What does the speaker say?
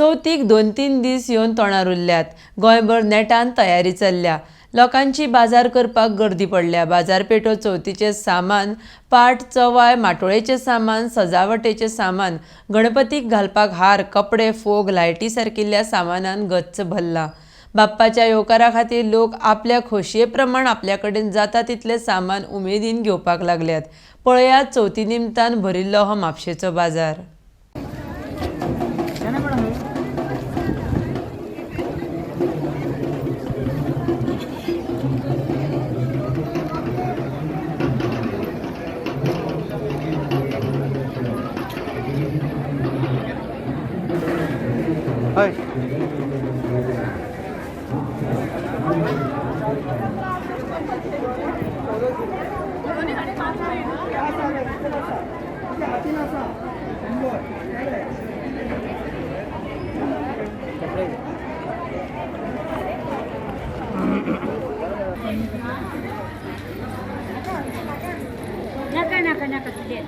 चवथीक 2-3 दीस येवन तोंडार उरल्यात. गोंयभर नेटान तयारी चल्ल्या. लोकांची बाजार करपाक गर्दी पडल्या. बाजारपेठो चवथीचें सामान, पाट, चवाय, माटोळेचें सामान, सजावटेचें सामान, गणपतीक घालपाक हार, कपडे, फोग, लायटी सारकिल्ल्या सामानान गच्च भरलां. बाप्पाच्या येवकारा खातीर लोक आपल्या खोशये प्रमाण आपल्या कडेन जाता तितलें सामान उमेदीन घेवपाक लागल्यात. पळयात चवथी निमतान भरिल्लो हो म्हापशेचो बाजार. हय. नाका नाका नाका तुझे.